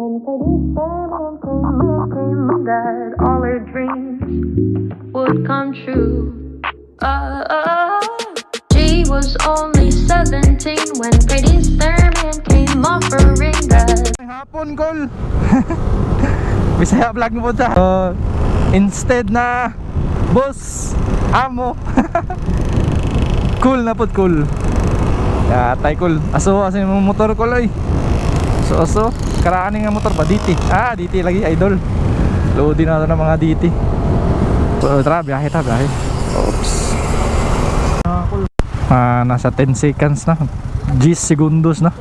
When pretty Thurman came that all her dreams would come true. She was only 17 when Pretty Thurman came offering that Hapon, kol. Bisaya vlog mo po siya. Instead na boss, amo. Cool na pud, cool. Yatay, cool. Aso asa yung motor ko oy. So aso, karaan nga motor ba DT. Ah, DT lagi, idol. Loading na ito ng mga DT. So, tara, biyahe ta, biyahe. Oops. Ah, cool. Ah, nasa 10 seconds na. 10 segundos na.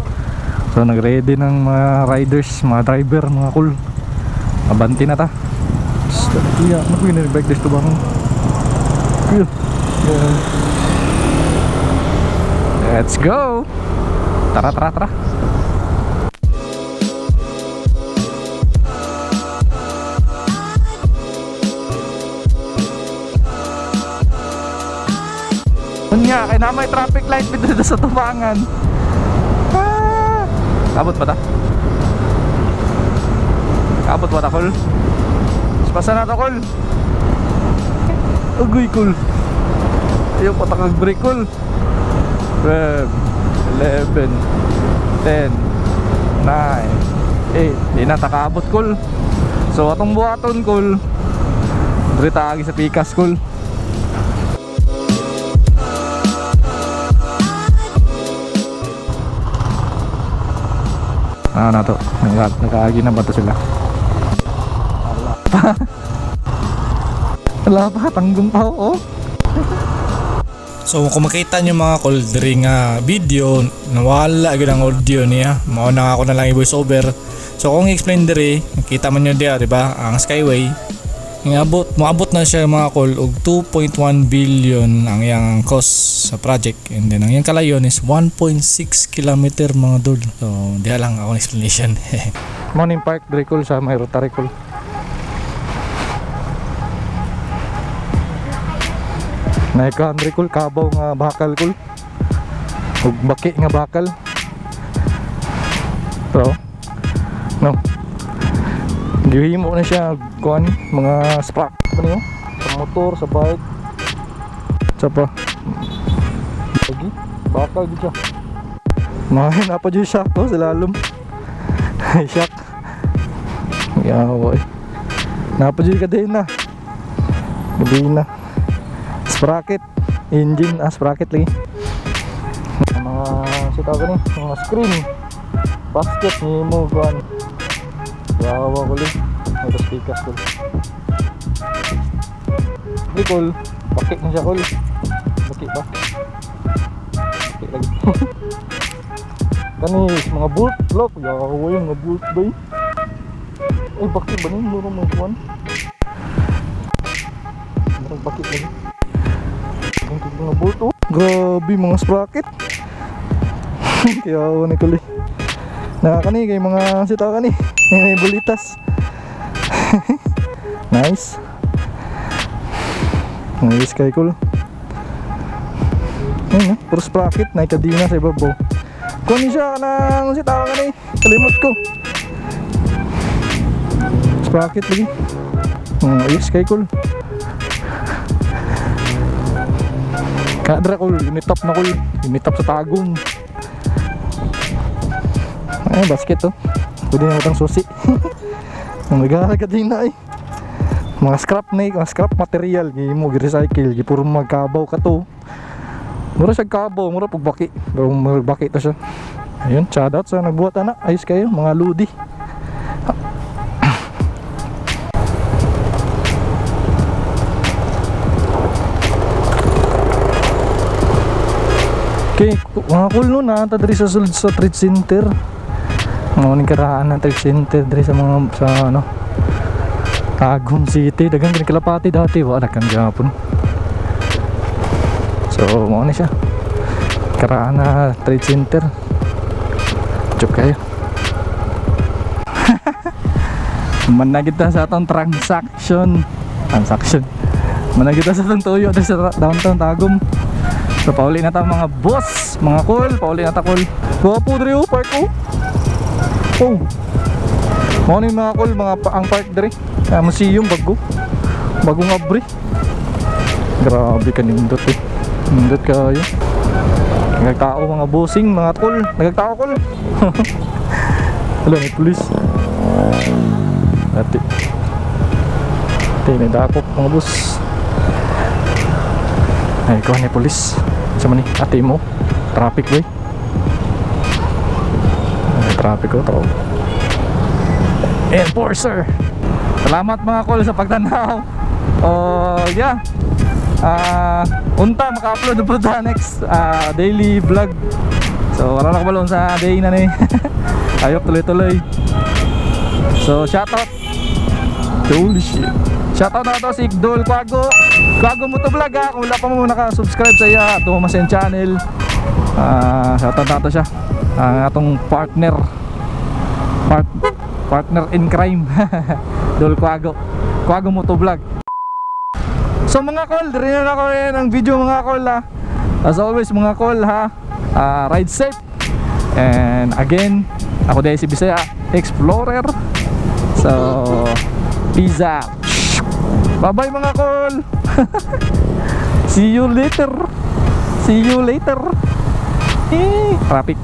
So nag-ready ng mga riders, mga driver, mga cool. Abanti na ta. Basta, iya, ano ko yun, bike dito bang? Iya. Yeah. Let's go. Tara, tara, tara. Unya, kay na may traffic light dito sa tubangan. Ah! Abot pa ta? Abot pa ta, kol? Pasa na to, kol. Agoy, kol. Ayaw pa ta kag break, kol. 12, 11, 10, 9, 8. Di na ta kaabot, kol. So atong buhaton, kol. Diri ta agi sa pikas, kol. Ano na to? Nakaagi na ba to sila? Wala pa. Wala pa, tanggong pa, oh. So kung makita nyo mga kol diri nga video, nawala gyud ang audio niya. Mao na ako na lang i-voice over. So kung i-explain diri, makita man nyo diya, di ba? Ang Skyway ngabot, moabot na siya mga kol og 2.1 billion ang iyang cost sa project, and then ang iyang kalayon is 1.6 kilometer, mga dol. So diha lang akong explanation. Morning Park diri, kol, sa may Rotary, kol. Naikahan diri, kol, kabaw nga bakal, kol. Ug baki nga bakal. Pero no. Gihimo na siya kuan mga spark ba niyo? Sa motor, sa bike. Sa pa. Lagi, bakal gid siya. Mga napa jud siya ko sa lalom. Ay, shock. Yawa eh. Napa jud kadena. Kadena. Sprocket, engine, ah, sprocket lagi. Mga sitaw gani, mga screen. Basket ni mo kuan. Yawa ko li. May pikas ko. Di kol. Bakit na siya, kol. Bakit ba? Bakit lagi. Kani mga bolt lock. Yawa yung mga bolt ba eh. Ay, bakit ba ni? Mura mga kuan. Murag bakit lagi. Ang mga bolt oh. Grabe mga sprocket. Kaya ni kol eh. Nakakani kay mga sitaw kani. May bulitas. Nice. Nice kay cool. Ayun, eh, puro sprocket na ikadina sa ibabaw. Kunin siya kanang sitaw kani. Kalimot ko. Sprocket lagi. Ayos kay cool. Kadra cool, unitop na cool. Unitop sa Tagum. Ay, basket oh. Pwede na utang susi. Ang naghahaga din na eh. Mga scrap na eh, mga scrap material gi mo gi-recycle, gi puro magkabaw ka to. Mura siya kabaw, mura pag baki. Pero mura baki to siya. Ayun, shout out sa nagbuhat ana. Ayos kayo, mga ludi. Okay, mga cool no na ta diri sa sulod sa trade center. Mga ning karaan ng trade center diri sa mga sa ano Tagum City, daghan kini kalapati dati wa na kan gapon. So mao ni siya. Karaan na trade center. Chuk kayo. Managit ta sa atong transaction. Transaction. Managit ta sa atong tuyo diri sa downtown Tagum. So pauli na ta mga boss, mga cool, pauli na ta, cool. Gwapo diri oh, park oh. Oh. Mao ni, mga kol, mga pa, ang park diri. Ah, museum bago. Bagong abri. Grabe ka nindot eh. Nindot kayo. Nagtao mga bossing, mga kol. Nagtao, kol. Wala, may pulis. Ate. Ate, may dakop, mga boss. Ay, kuha ni pulis. Sa man ni, ate mo. Traffic ba eh? Ay, traffic ko, tao. Enforcer! Salamat, mga kol, sa pagtanaw. Oh, yeah. Unta maka-upload na po ta next daily vlog. So, wala na kabalo sa day na ni. Ayok tuloy-tuloy. So, shoutout. Holy shit. Shoutout na to si Dol Kwago. Kwago mo to vlog ha. Kung wala pa mo naka-subscribe sa iya, ato mo channel. Shoutout na to siya. Ang atong partner. Partner in crime. Dol Kwago. Kwago mo to vlog. So mga kol, diri na ako rin ang video, mga kol, ha. As always, mga kol, ha, ride safe. And again, ako dahil si Bisaya Explorer. So, peace out. Bye bye, mga kol. See you later. See you later. Eh, traffic.